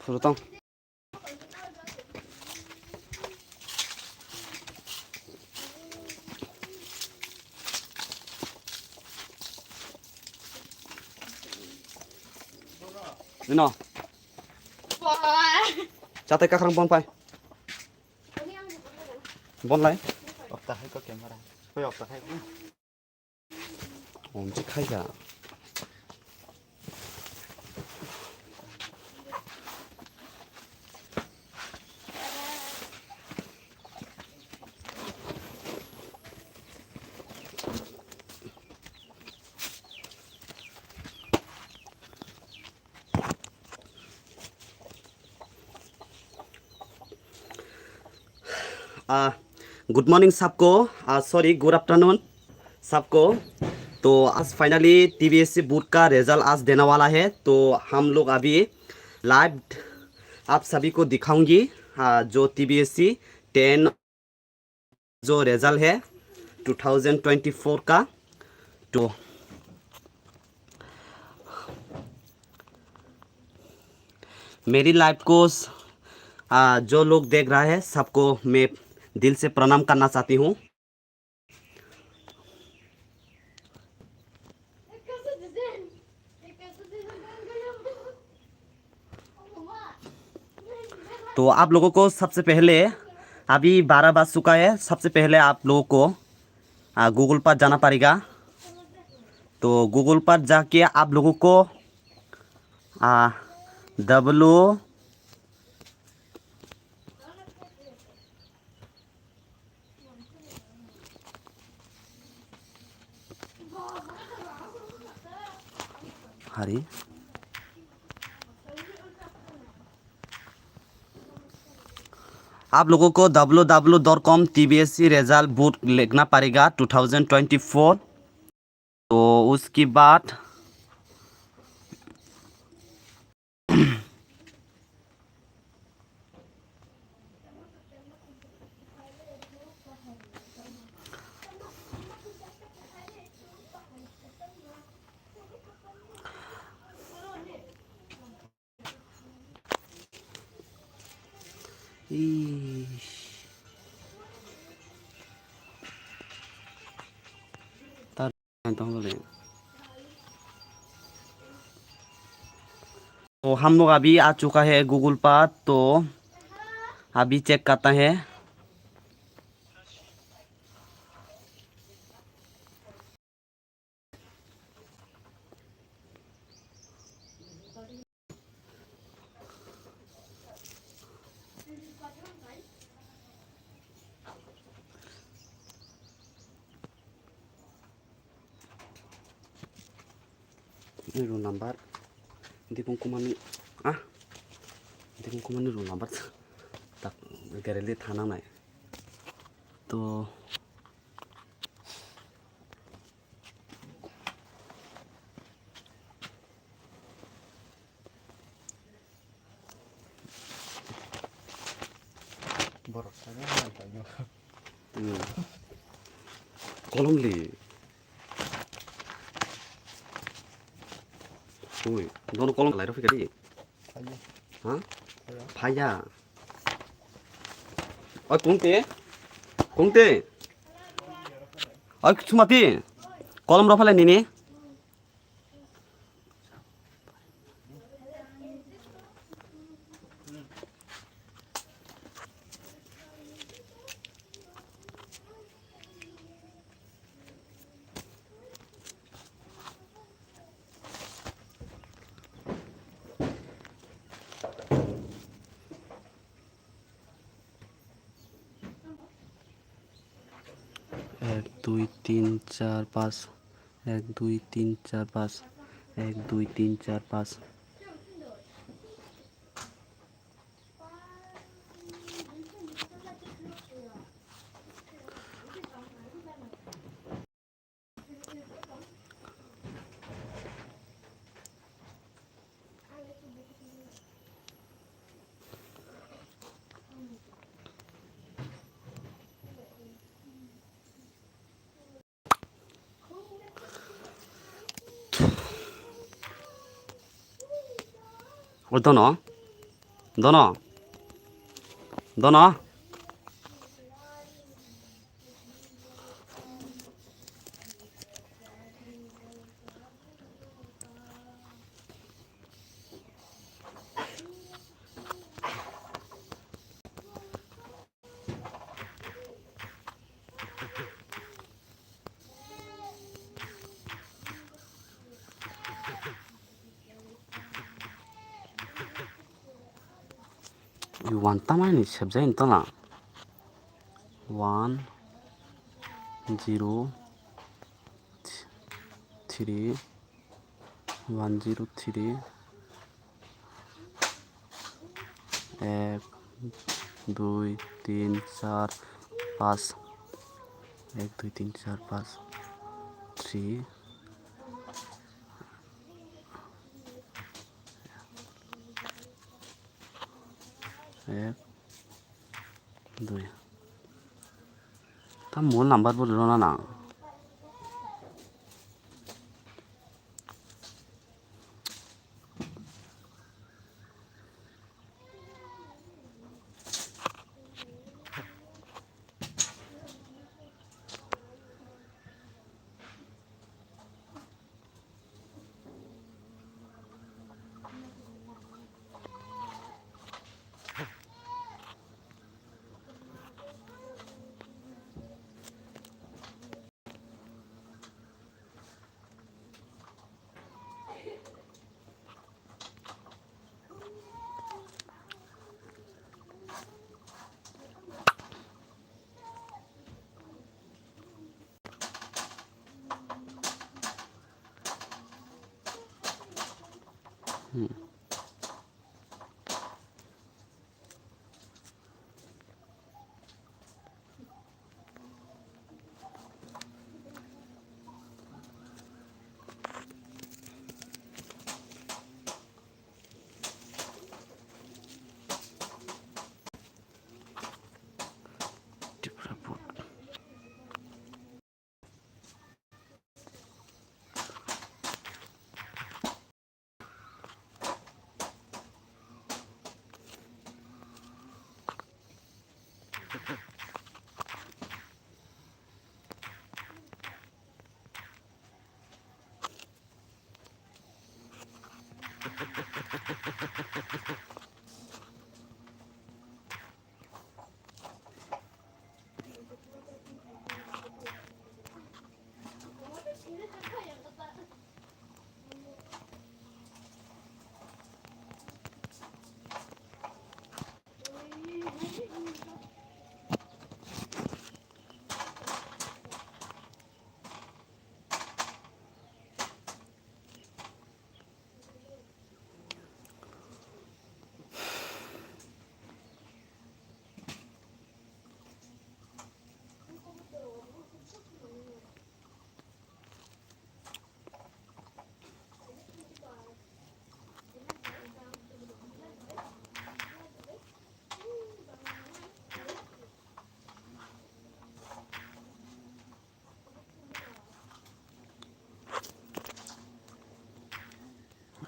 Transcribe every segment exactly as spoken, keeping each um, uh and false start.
Suru tong. Ino. Chatai kakrang bon pai. Bon lai. Okta hai ko camera. Koi okta hai ko. Om chi khai ja. आ, good morning सबको, आ, sorry, good afternoon सबको। तो आज फाइनली टीबीएससी बोर्ड का रिजल्ट आज देने वाला है। तो हम लोग अभी लाइव आप सभी को दिखाऊंगी, आ, जो टीबीएससी टेन जो रिजल्ट है टू थाउजेंड ट्वेंटी फ़ोर का। तो मेरी लाइव को, आ, जो लोग देख रहा है, सबको मैं दिल से प्रणाम करना चाहती हूँ। तो आप लोगों को सबसे पहले, अभी बारह बज चुका है, सबसे पहले आप लोगों को, आ, गूगल पर जाना पड़ेगा। तो गूगल पर जाके आप लोगों को, आ, डब्ल्यू Hari. आप लोगों को डब्ल्यू डब्ल्यू डॉट कॉम टीबीएससी रिजल्ट बोर्ड लिखना पड़ेगा टू थाउजेंड ट्वेंटी फ़ोर। तो उसके बाद Ish. Tar tong le. तो हम लोग अभी आ चुका है गूगल पर, तो अभी चेक करता है। Roll number. Dibung kumani, ah, dibung kumani roll number. Tak gereli thanang nai. To Borok saja nang paino. Hmm. Kolom li. Ui, dono kolom lai rw phika di. Phaya. Ha? Phaya. Phaya. Oi, kungte? Kungte? Oi, sumati? Kolom rw phalai nini? এক, দুই, তিন, চার, পাঁচ। এক, দুই, তিন, চার, পাঁচ। এক, দুই, তিন, চার, পাঁচ। Odono. Dono. Dono. One tamani sebjai ni tala. One, zero, three, one zero three, ek, dui, tin, char, pas, ek, dui, tin, char, pas, three, ek, dui. Tam mobile number bo rwna nang. Hmm. Tripura board.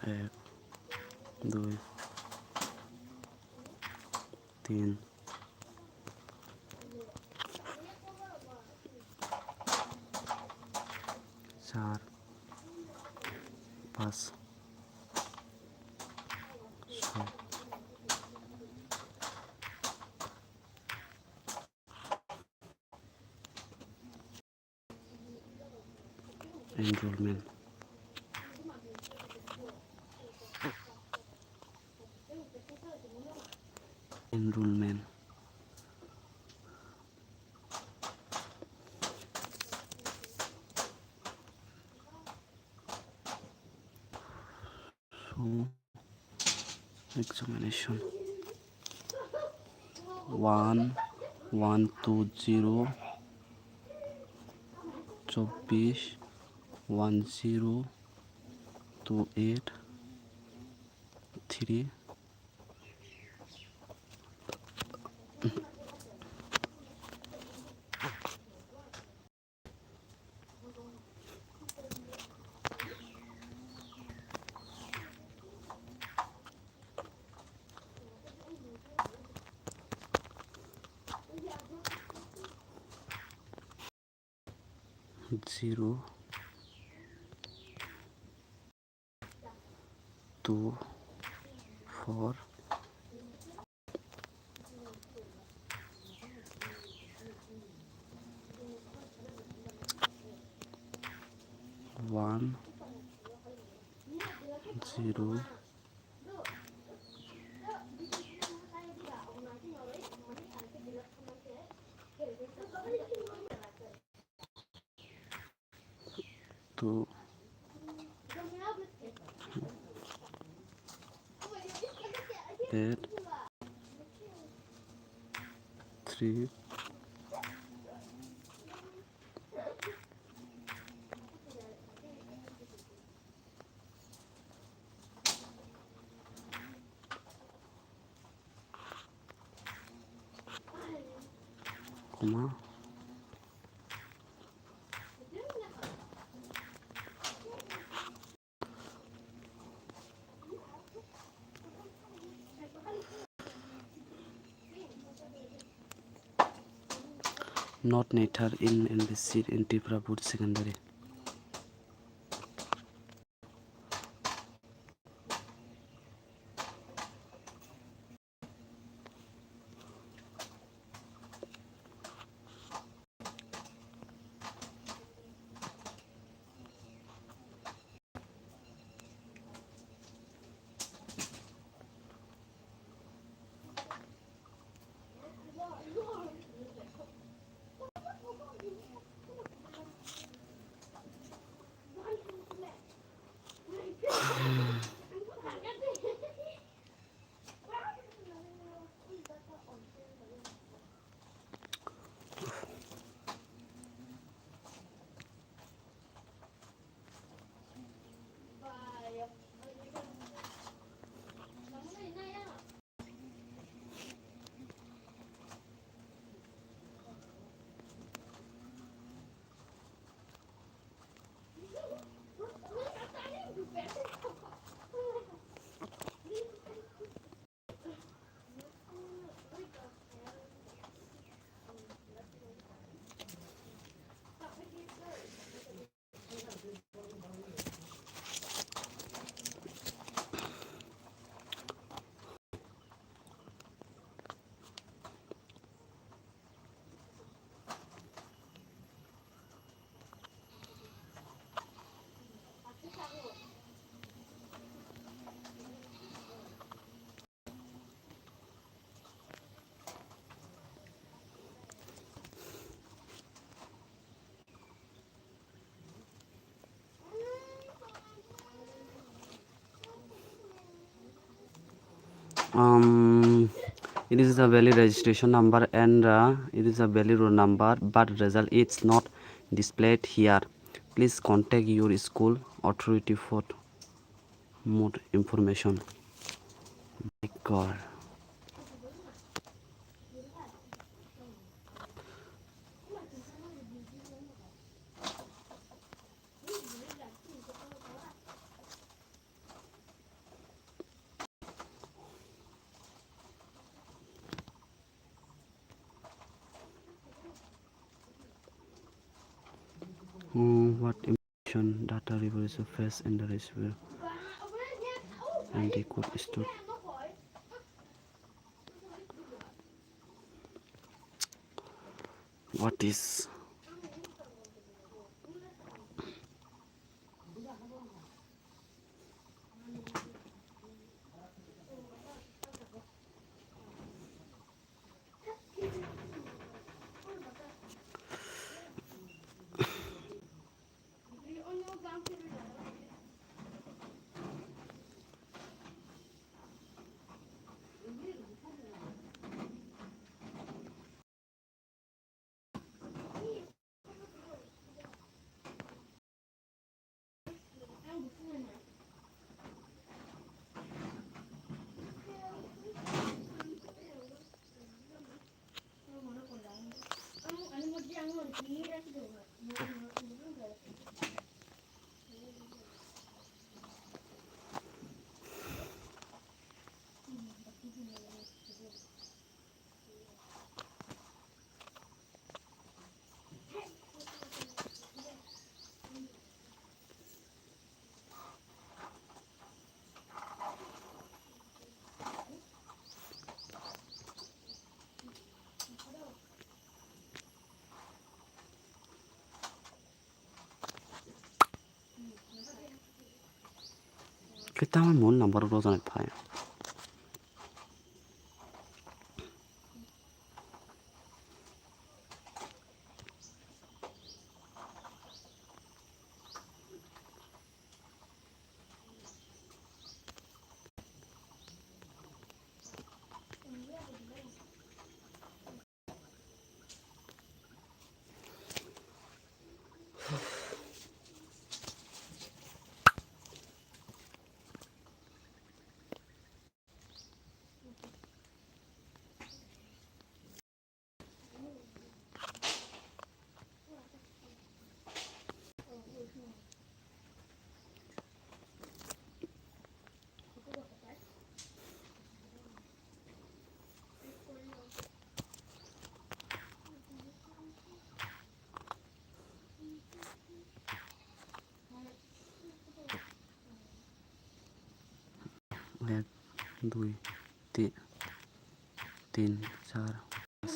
Ek, dui, tin, char, pas, soi. Enrollment. Enrollment. So, examination one one two zero chobbish one zero two eight three. Zero, two, four, one, zero, two, eight, three, comma, not nature in and the seat in Tripura Board Secondary. Um, it is a valid registration number and, uh, it is a valid roll number, but result is not displayed here. Please contact your school authority for more information. My God. Hmm, what information data revolution face in the rescue and they could stop. What is Khe tamo mobile number rok rwjaknai phai. Ek, dui, ti-, tin, char, pas.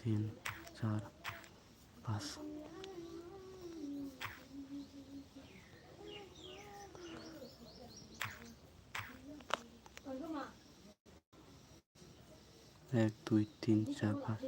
Tin, char, pas. Ek, dui, tin, char, pas.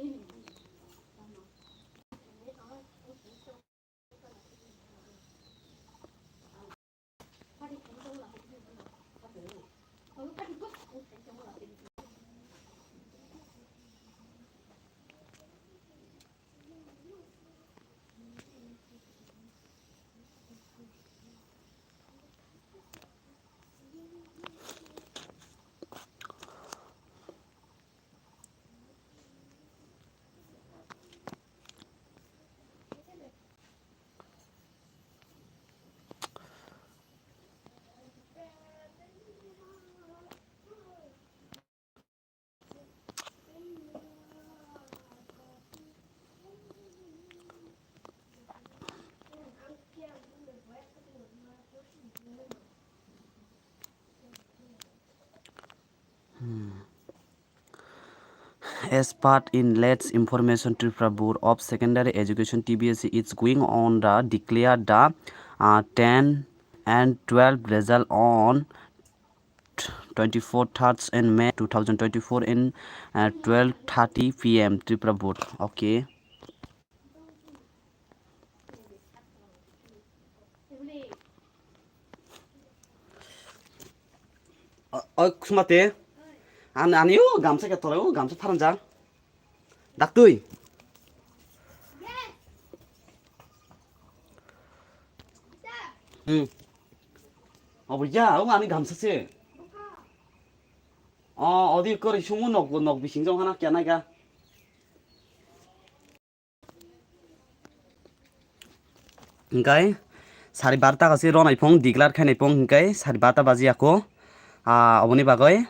Hmm. As per in latest information, Tripura Board of Secondary Education, T B S E, is going on the declare the, uh, ten and twelve result on twenty-four, third and May two thousand twenty-four in, uh, twelve thirty P M, Tripura Board. Okay. O, o, khusmate. An, ani o gamsa khe tolai o gamsa pharanjak. Daktui. Hmm. Obo ya, o ani gamsa se. O, odi kori sumu nok, nok bising jong hana kya nai ga. Hingkai sari barta kasi ronai phung declare khainai phung hingkai sari barta baji ako. Ah, oboni bagoi,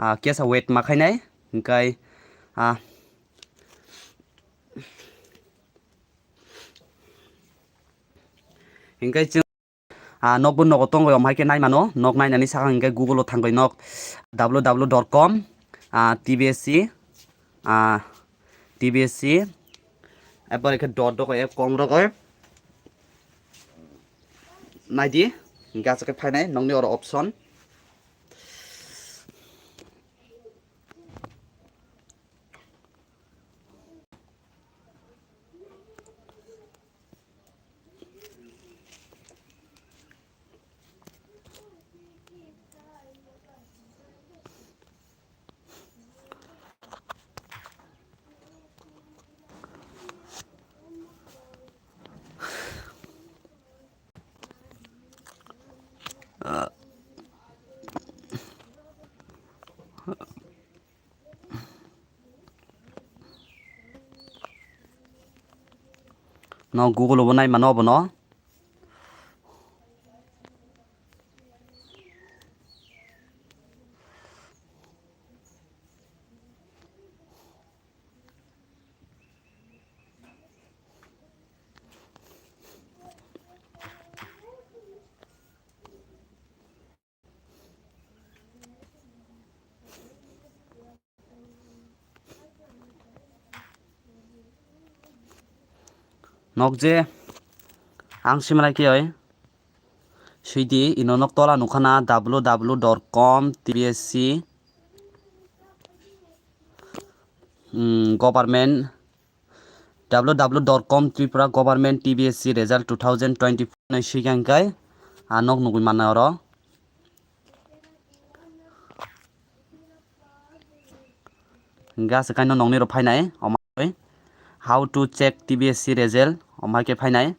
ah, kesa wait ma khainai hingkai, ah, hingkai chwng Ah, nokbo nogo tongoi, om hai khe nai mano, nok nainani saka hingke Google o thangoi nok W W W dot com, ah, T B S C, ah, T B S C, epore khe dot dogoi, ep kom rogoi. Naidi, hingke aswk khe phainai nokni oro option. No Google bo nai mano abono. Nok je ang simrai khe oi. Swidi ino nok tola nukhana W W W dot com T B S C, mm, government, W W W dot com Tripura government T B S C result two thousand twenty-four nai swikang kai a nok nugui manna oro. Hingke aswk kaino nokni rok phainai, omo hai how to check T B S C result, omo hai khe phainai.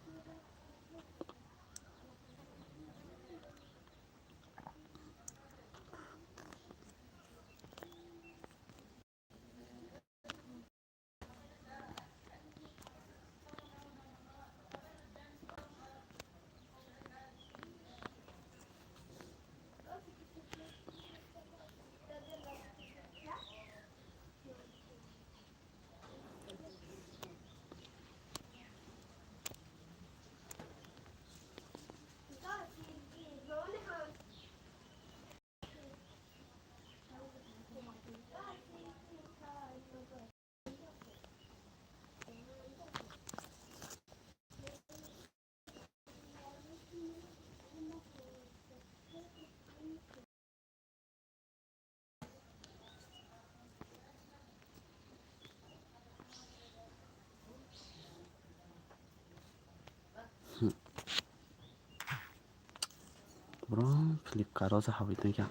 Bro, Flipkart o se habwi tongkha.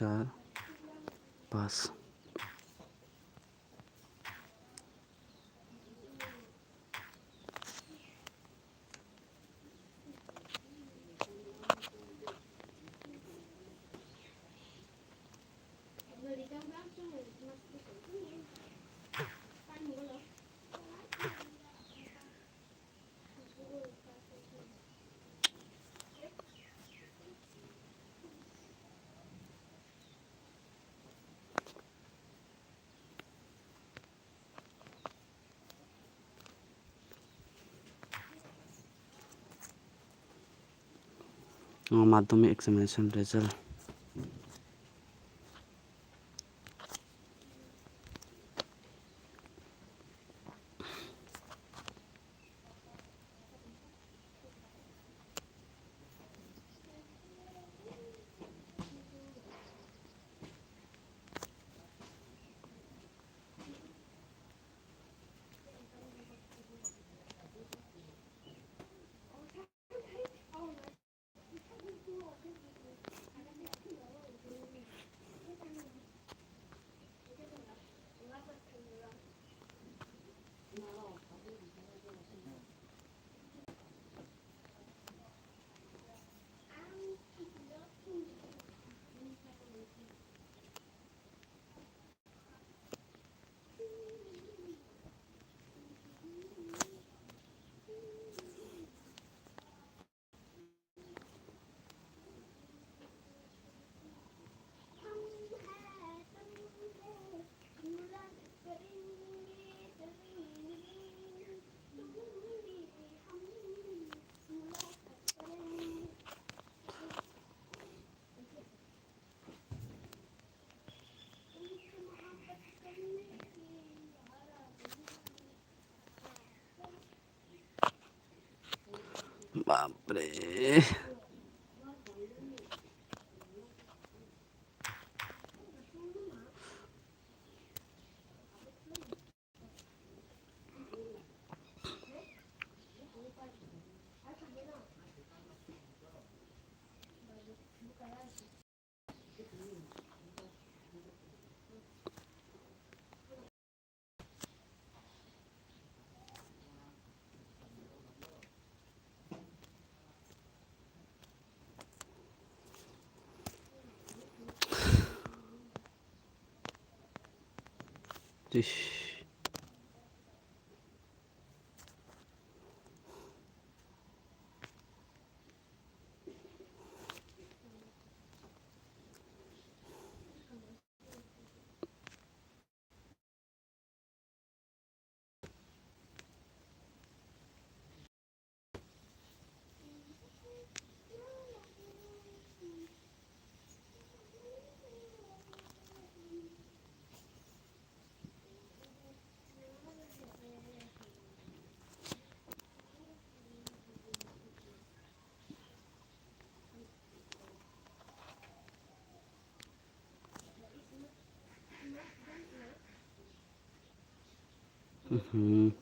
Char, pas. O madhyamik examination result. Bapre. Tish. Mhm.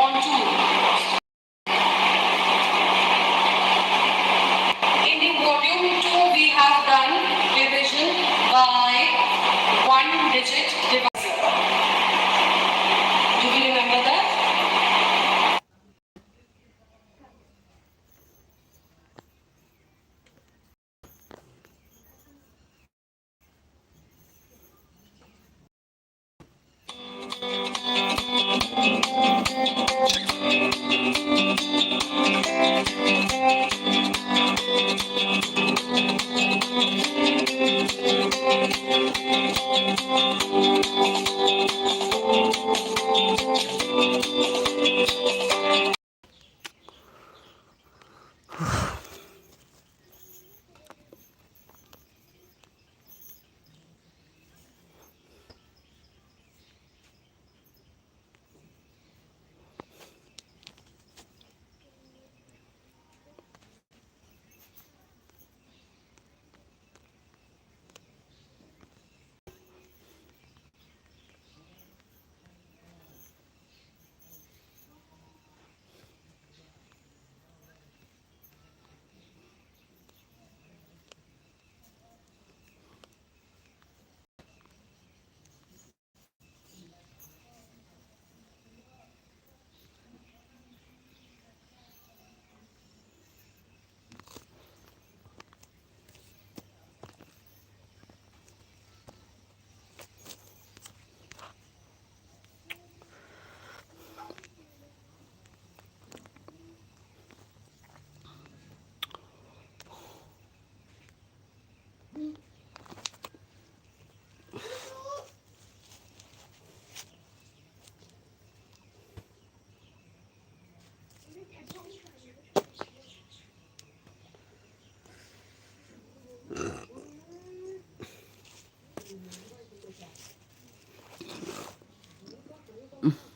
On to. In the module two, we have done division by one digit divisor. Do you remember that?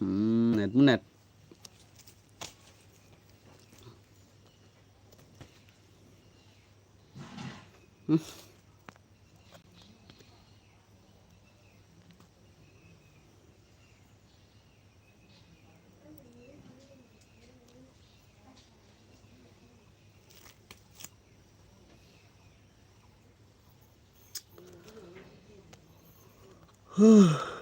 Hmm, net, net. Hmm.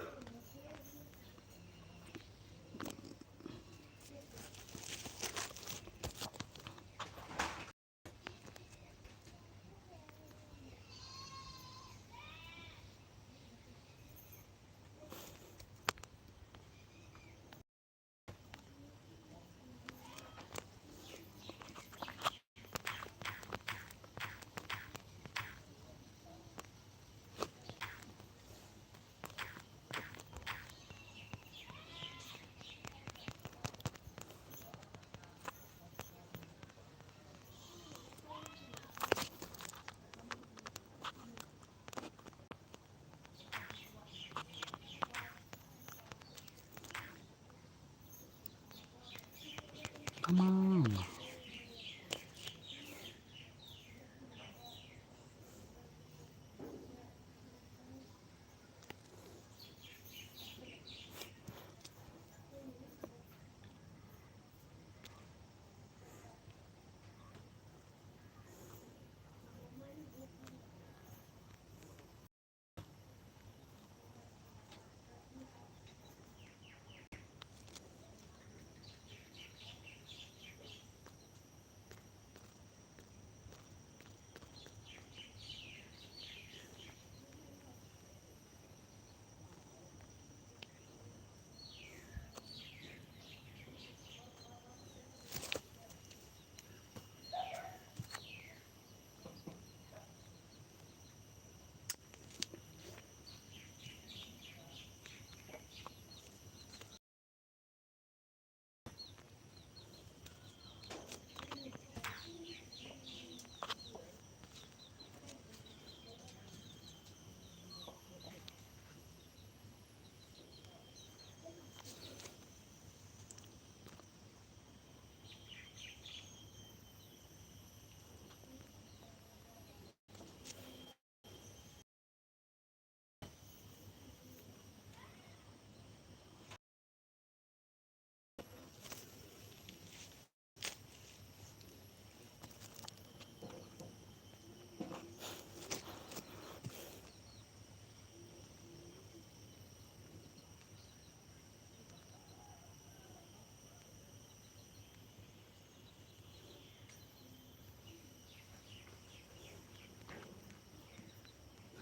Come on.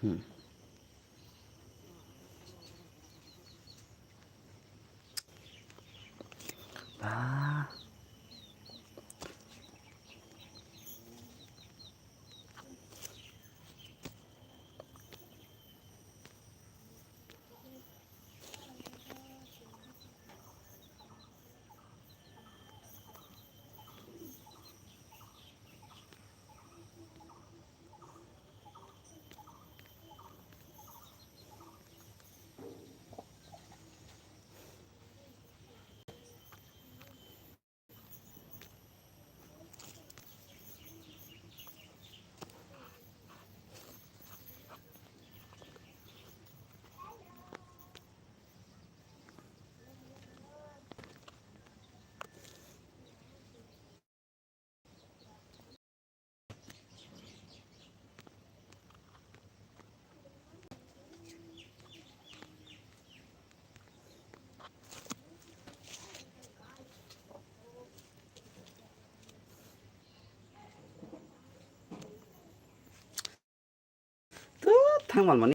Hmm. Ba. Tut, thang mal mani.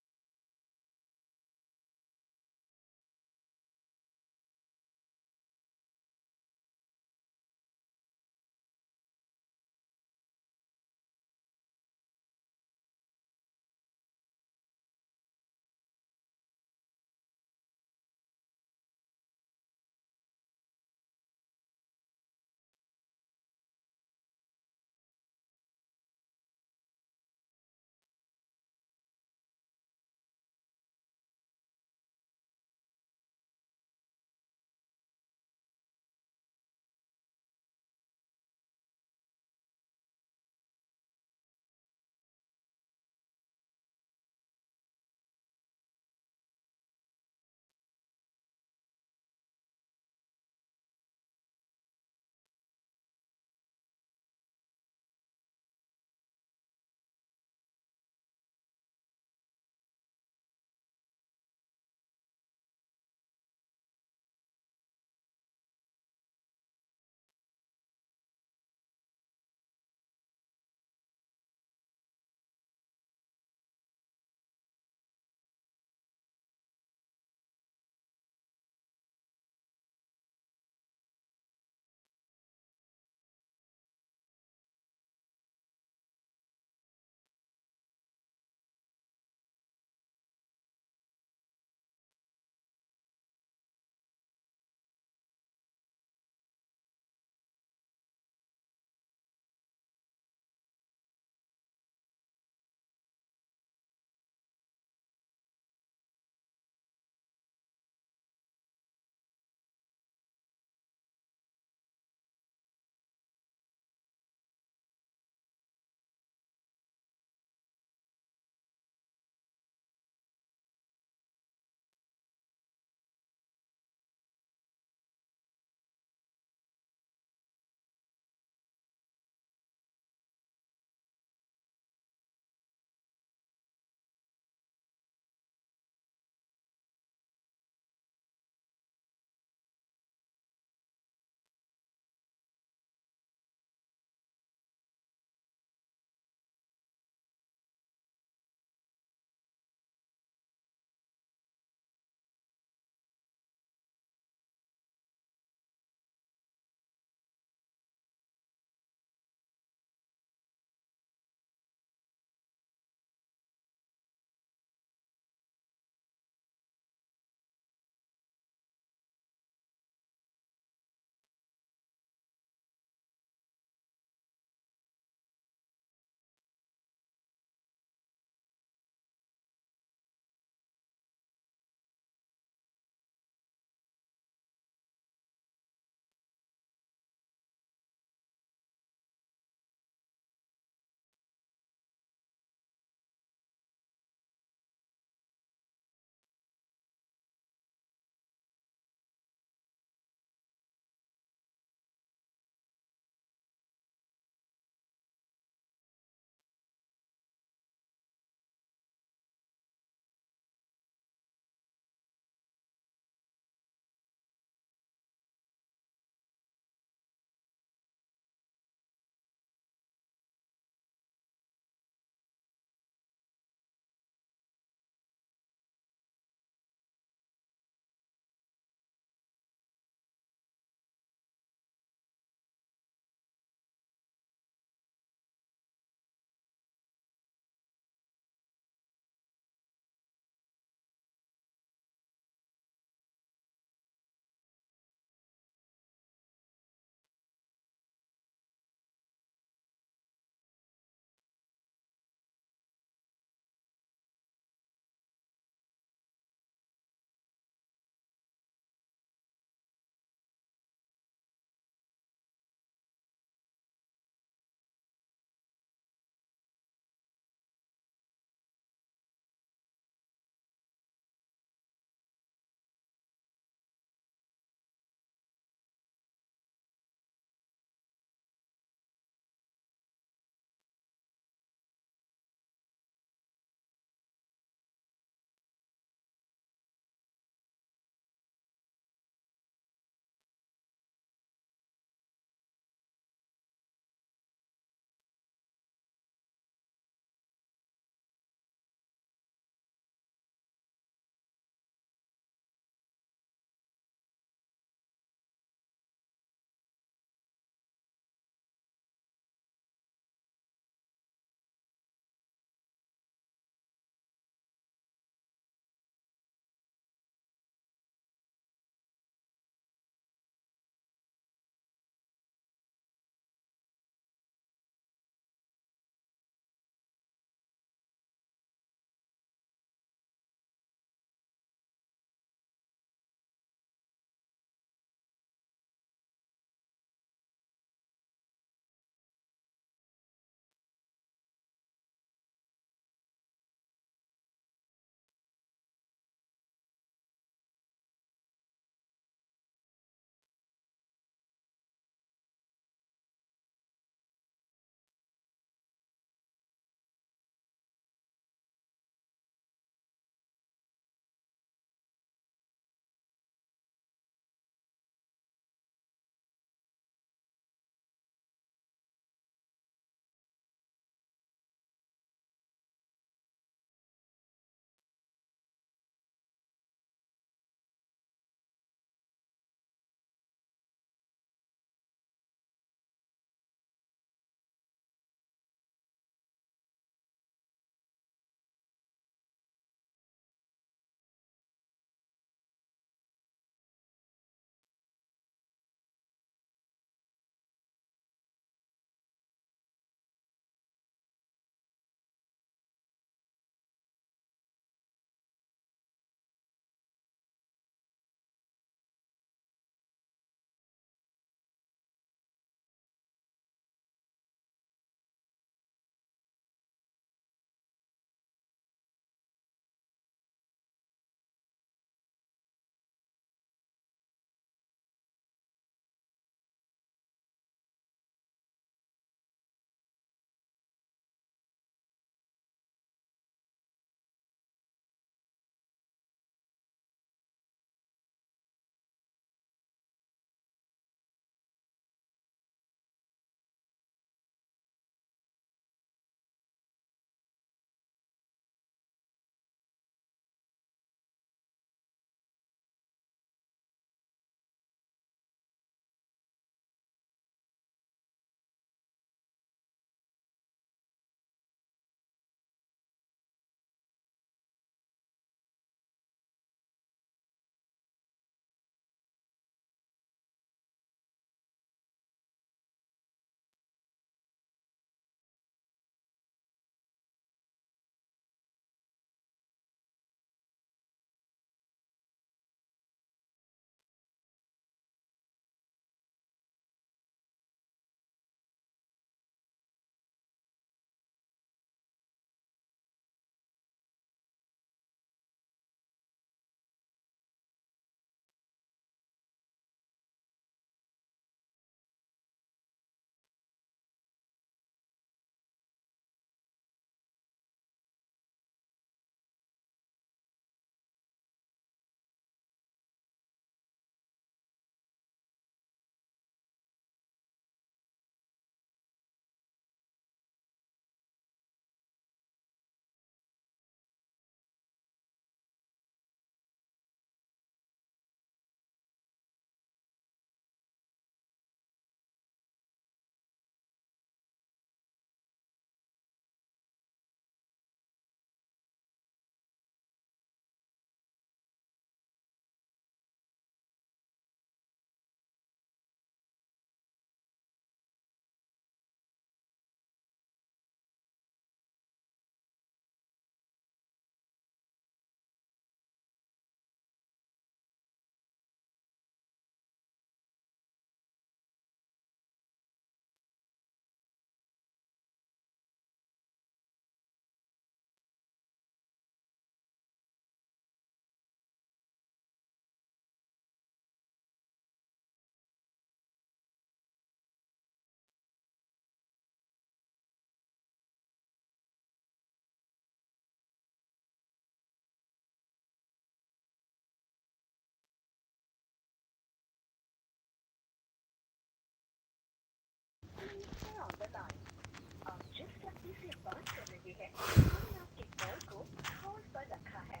आपके कॉल को होल्ड पर रखा है।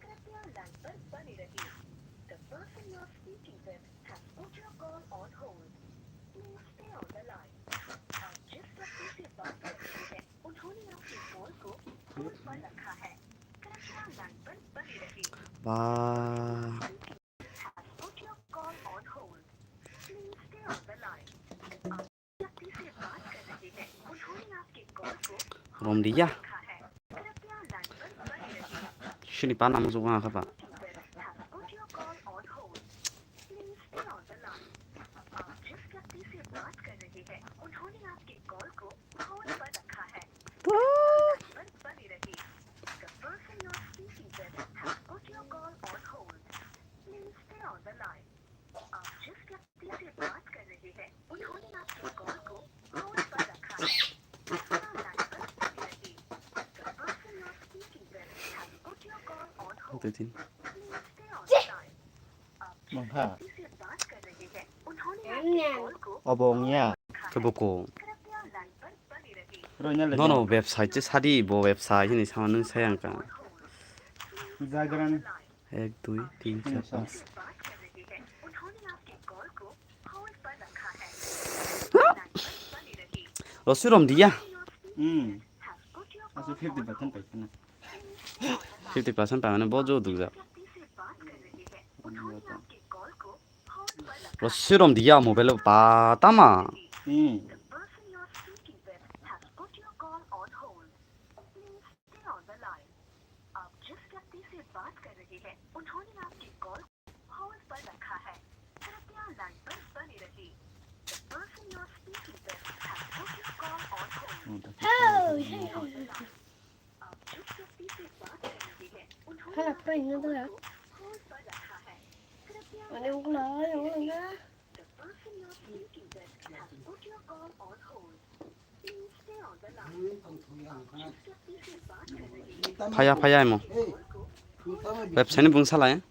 कृपया लाइन पर बने रहिए। The person you are speaking with has put your call on hold. Please stay on the line. आप जिस व्यक्ति से बात कर रहे हैं, उन्होंने आपके कॉल को होल्ड पर रखा है। कृपया लाइन पर बने रहिए। Ba. Has put your call on hold. Please stay on the line. आप व्यक्ति से बात कर रहे हैं, उन्होंने आपके कॉल को Romdiya. Rikha hai. Kripya line par bane rahiye. Shini pa nam jugwa kha ba. Has put your call on hold. Please stay on the line. आप जिस व्यक्ति से बात कर रहे हैं, उन्होंने आपके कॉल को होल्ड पर रखा है। Line पर बने रहिए। The person you are speaking with has put your call on hold. Please stay on the line. आप जिस व्यक्ति से बात कर रहे हैं, उन्होंने आपके कॉल को होल्ड पर रखा है। कृपया लाइन पर बने रहिए। The person you are speaking with has put your call on hold. Please stay on the line. आप जिस व्यक्ति से बात कर रहे हैं, उन्होंने आपके कॉल को Obo wngya. Kebo ko. कृपया लाइन पर बने रहिए। Nono website se sadi, bo website hini sama nung sayang ka. Jagran. Ek, dui, tin, char, panch. Roswi romdiya. Hmm. Aso fifty percent paikha na. Fifty percent paimani bo jo dukjak. Roswi romdiya mobile o ba tama. Hmm. Stay on the line. आप जिस व्यक्ति से बात कर रहे हैं, उन्होंने आपकी कॉल होल्ड पर रखा है। कृपया लाइन पर बने रहिए। The person you are speaking with has put your call on hold। Oh, hey, hey, hey। आप जिस व्यक्ति से बात कर रहे हैं, उन्होंने आपकी कॉल को होल्ड पर रखा है। कृपया लाइन पर बने रहिए। The person you are speaking with has put your call on hold। Phaya, phaya emo. Website ni bung salai.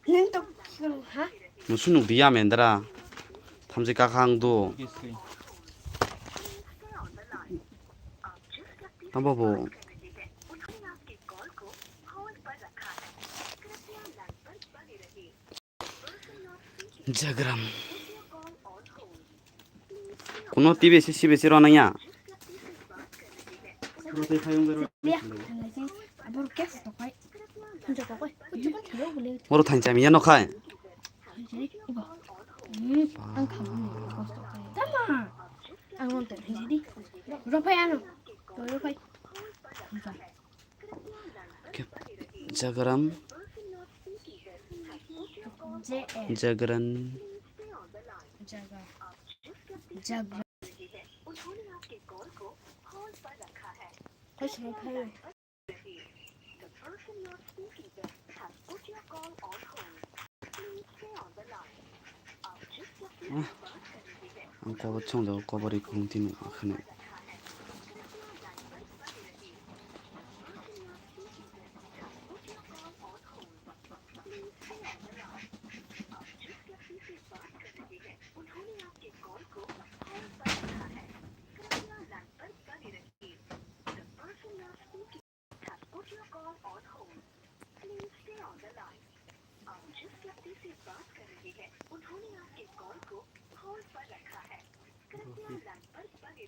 Musu nuk diya mendra. Thamsi kakang do. Tamo bo. Jagram. Kuno T B C, C B C rw nangya. Oro thansa miya nokhai. Jagram. Jagran. Ang kobor chwng jago, kobor ri kung tini akhani.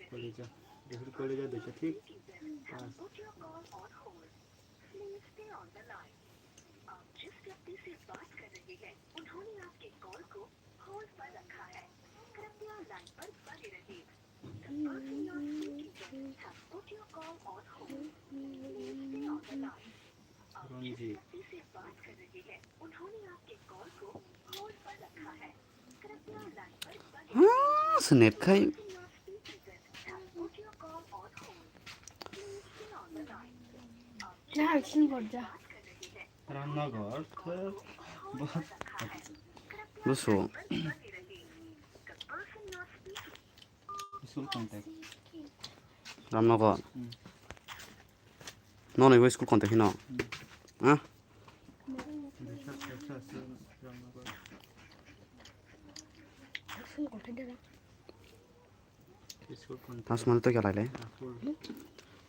Kaleja, Dehur Kaleja doisa thik. Ronji. Ah, snap khai. Ramnagar. Busu. School contact. Ramnagar. Hmm. Nono ibo school contact hino. Hmm. Ha? School contact. Asmani twi khe lailai.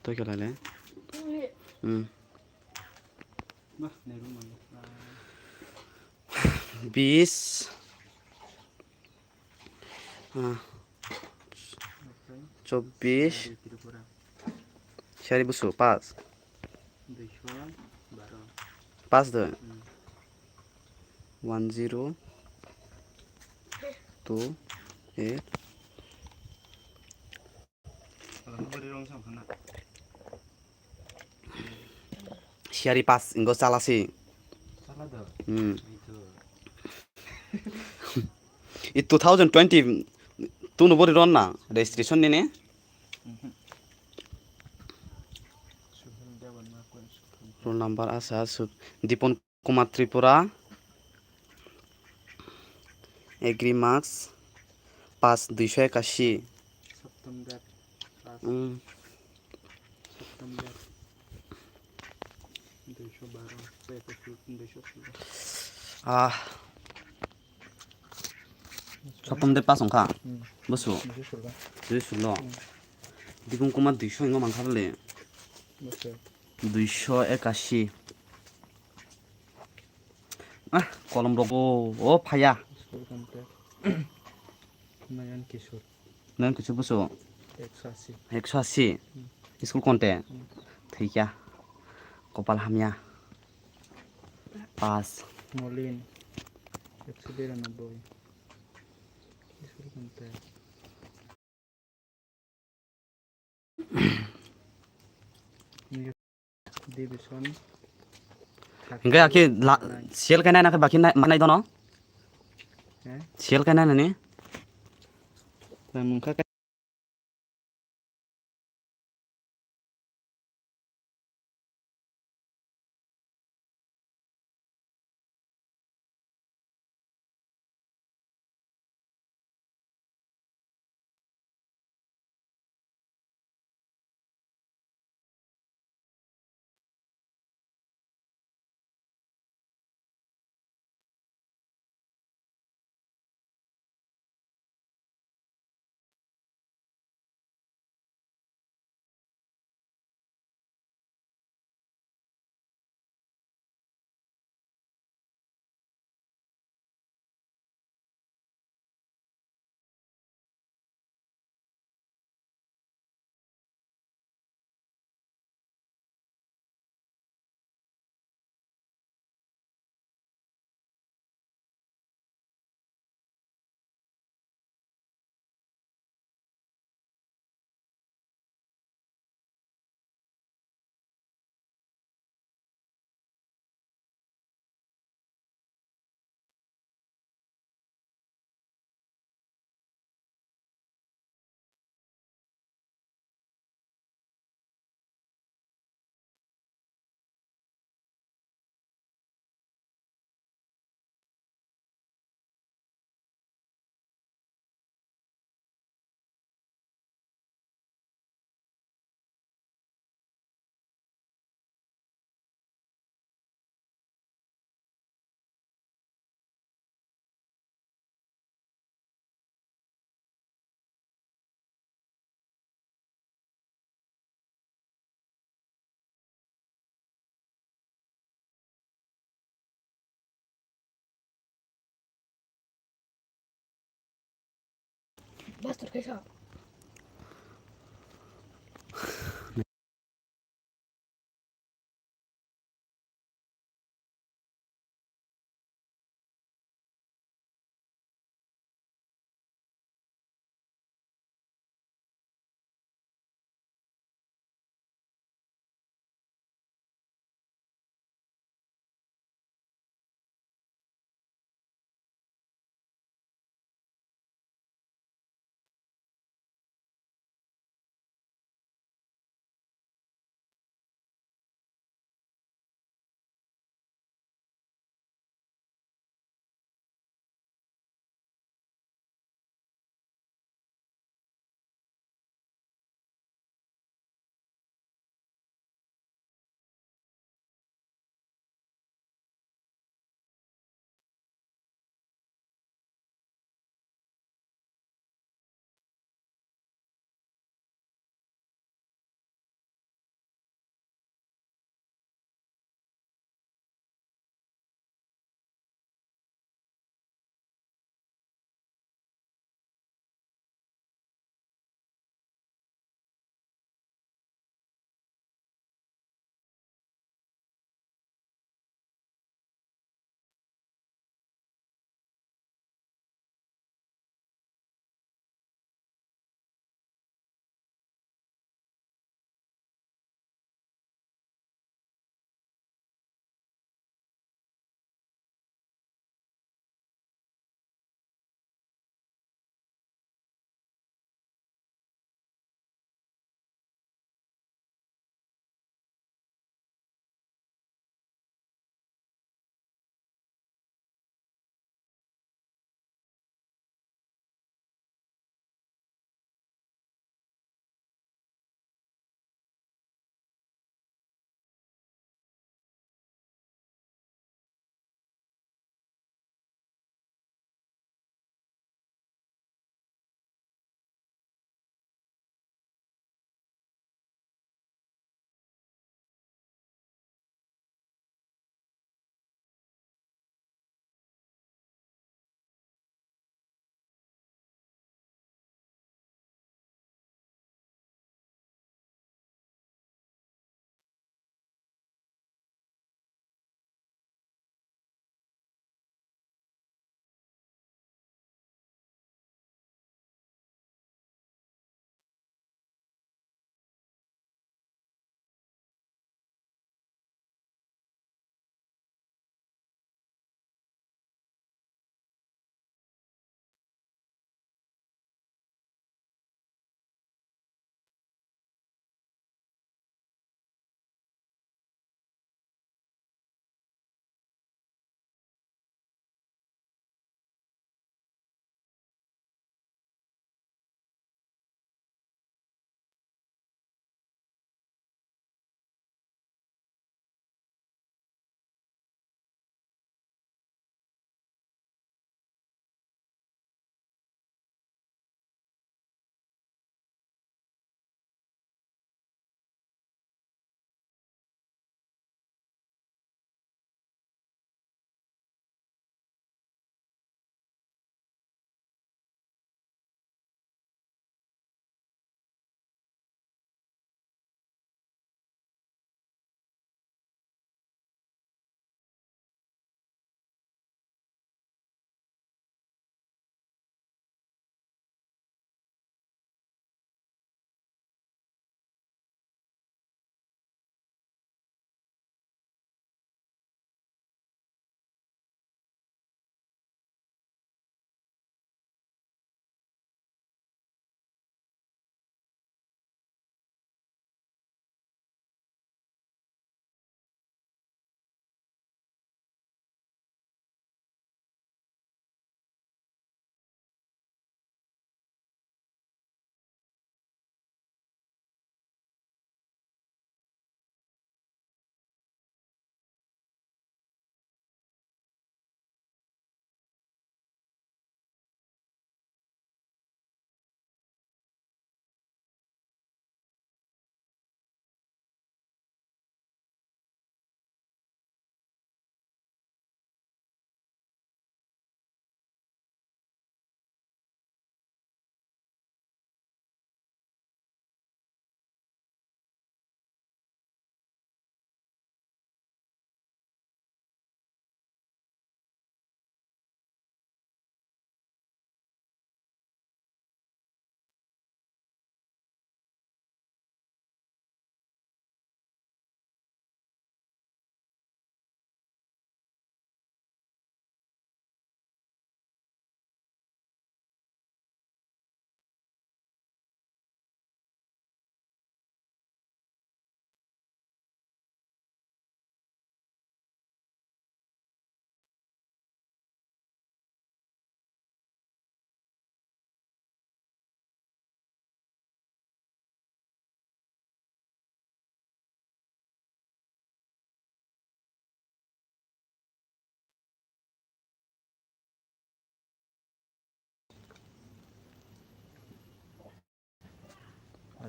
Twi khe lailai. Hmm. Bis, ah, chobbish, siyari busu, pas. Pas de. One zero two eight. Siyari pas ingo chala si. Hmm. I two thousand twenty two no bori ron na registration nini. Roll number asa su Dipon Kumar Tripura, Agri Max, pas duiso ekashi. September, pas. Hmm. September. Duiso baro, duiso sullo. Ah. September pas wngkha. Hmm. Busu. Duiso sullo. Duiso sullo. Hmm. Dipon Kumar duiso hingo mankha bole. Busu. Duiso ekashi. Ah, kolom rok o, o phaya. School contact. Nayan Kishore. Nayan Kishore busu. Ekso asi. Ekso asi. Hmm. School contact. Hmm. Thikya. Kopal hamya. Pas. Molin. Ekso biranoboi. School contact. Division. Hingke aki la, sel kainai na ke baki nai, manai dono? Eh? Sel kainai nani? Tang mungkha.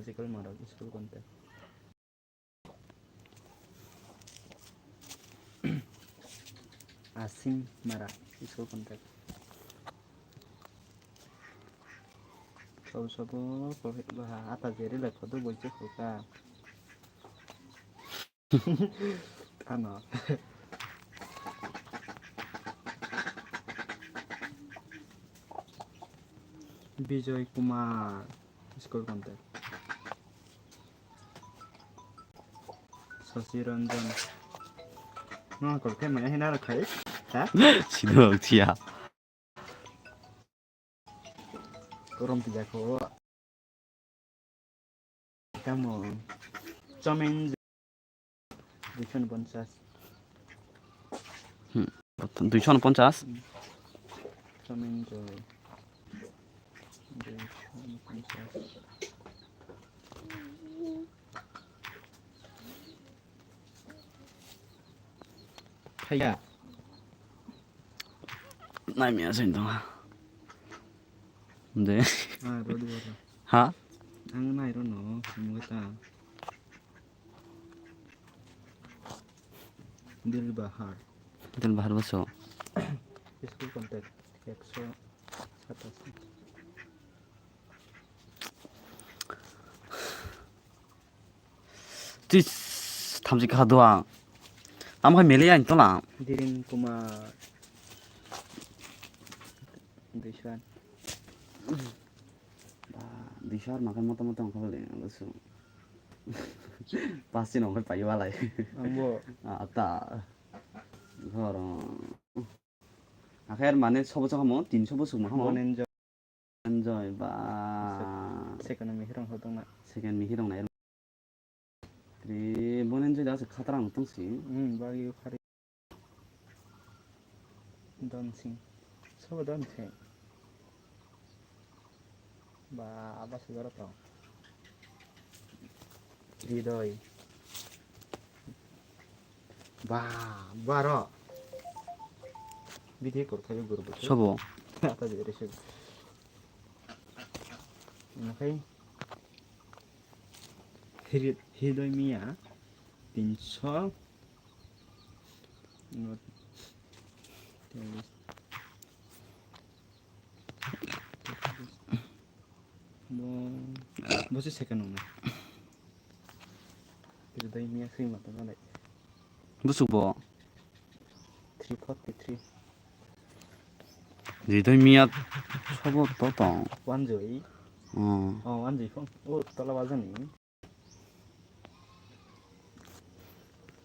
Sikul Marak, school contact. Asim Marak, school contact. Sabo sabo, profit baha, ata jeri lai photo boiche khuka. Ano. Bijoy Kumar, school contact. Sasi Ranjan. No, kol khe maya hina rakhai. Ha? Sidok siya. Rom tijak ho. Tamo. Chomen. Duiso ponchas. Hmm. Duiso ponchas? Hmm. Chomen joy. Duiso ponchas. Phaiya. Naimya sing tong. De. Ah, rodi rodi. Ha? Ang nai ro no, mungta. Dil Bahar. Dil Bahar boso. School contact, ekso satasi. Tis, thamchi kha duang. Amo hai mele ain tola. Diren Kumar. Duisan. Ba, duisan makai mota mota ongkha bole, ang su. Pasti nongkha payo alai. Ambo. Ah, ta. Ghor. Akher mane sobo chakamo, tinso bo sukma hamo. Bonen Enjoy ba. Second mi hirong hodong na. Second mi hirong na. Tri bon enjoy da se khatra ang tong si. Hmm, bagi khari. Dancing. Sobo dancing. Ba, aba se garo tong. Hridoi. Ba, baro. Bidi kor khayo guru bo. Sobo. Ata jere se. Nakhai. Hiri-, Hridoi Miya. Tinso. Bo, bo se second wngnai. Hridoi Miya swi ma tong nai. Busuk bo. Three forty three. Hridoi Miya sobo to tong. Wanjoi. Oh. Oh, wanjoi phone. Oh, tola wajani.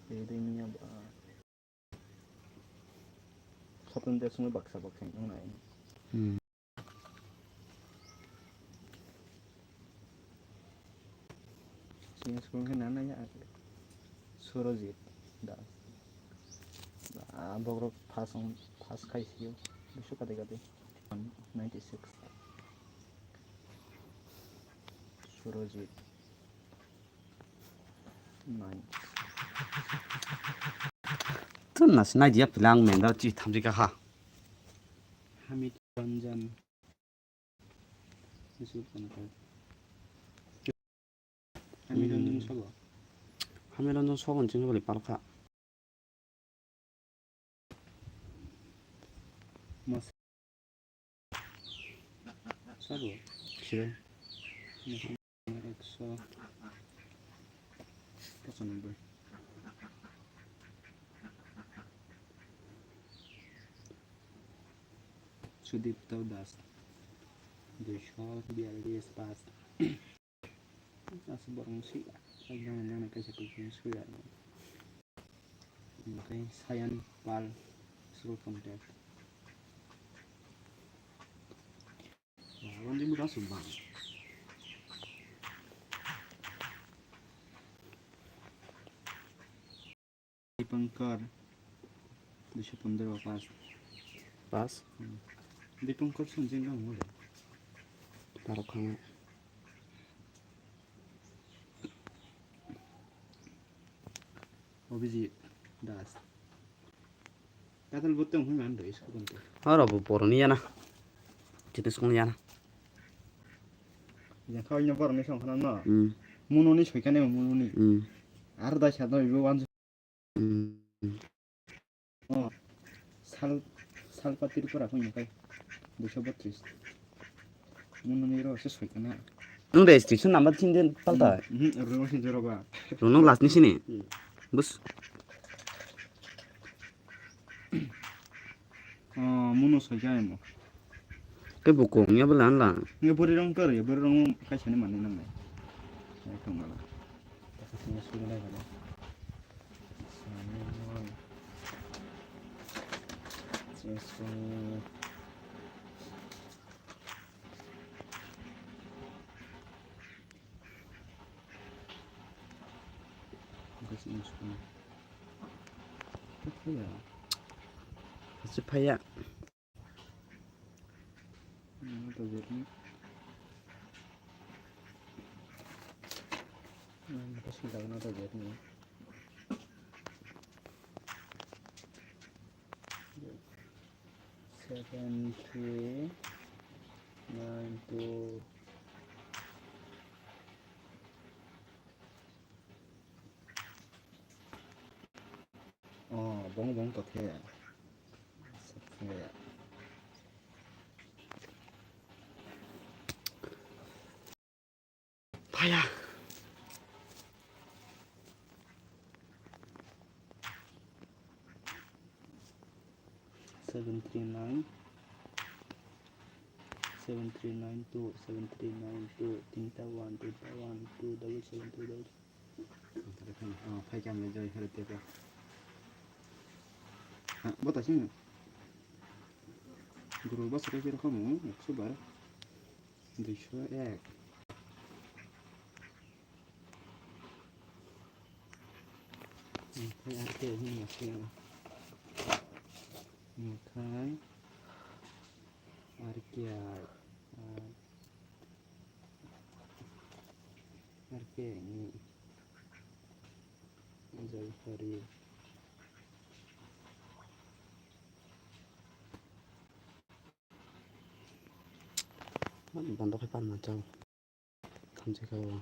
Hridoi Miya ba. Sotun de sumui baksa baksa wng nai. Hmm. Sini sukung khe nana ya. Surojit Das. Ah, bokrok first on, first khai sio. Bisu kati kati. Ninety six. Surojit. Nine. Tun nasi nai dia pilang menda chi thamji ka ha. Hamid Ranjan. Hamid Ranjan sobo. Hamid Ranjan sobo ni chini bali palkha. Mas-, sabo. Sure. Ekso pochanoboi. Sudipto Das. Duiso biyallis pas. Aswk borok no swi ya. Nang nang kaisa twi swi ya. Oke, Sayan Pal, school contact. Wah, wandi muda sumbang. Dipankar, duiso pondro pas. Pas? Hmm. Dipankar Sanjay nang mo. Taro khang. Abhijit Das. Kadal botong hoi man do isko konto. Aro bo poroni yana. Jete song yana. Yang kau nya borok ni song khana no. Hmm. Muno ni soi kane muno ni. Hmm. Ar dai sa doi bo wan. Hmm. Oh. Sal, sal patir pura kung kai. Duiso botris. Muno ni ro se soi kane. Nung registration number chin den palta. Hmm, hmm, ro sin jero ba. Ro nung last ni sini. Hmm. Bus. Oh, muno soi kane mo. Ke buko, nya bela anla. Nge bori rong kar, bori rong kaisa ni mani nang nai. Ai tong mala. Sini sini nai bala. Sini nai. Sini sini. Sini sini. Apa ya? Masih payah. Ano to jerni. Ano to sila ano to jerni. Seven three nine two. Oh, bong bong to khe. Paya. Seven three nine, seven three nine two, seven three nine two, tinta one, tinta one, two double seven, two double. Oh, phai khe ang le joy hero tebo. Ah, bo ta sing. Guru ba sare khe rokam, ekso bar. Duiso ek. Omokhai R K ni masing. Omokhai R K I, R K ni Jaipari. Bondo khe panma chao. Thamchi kha o.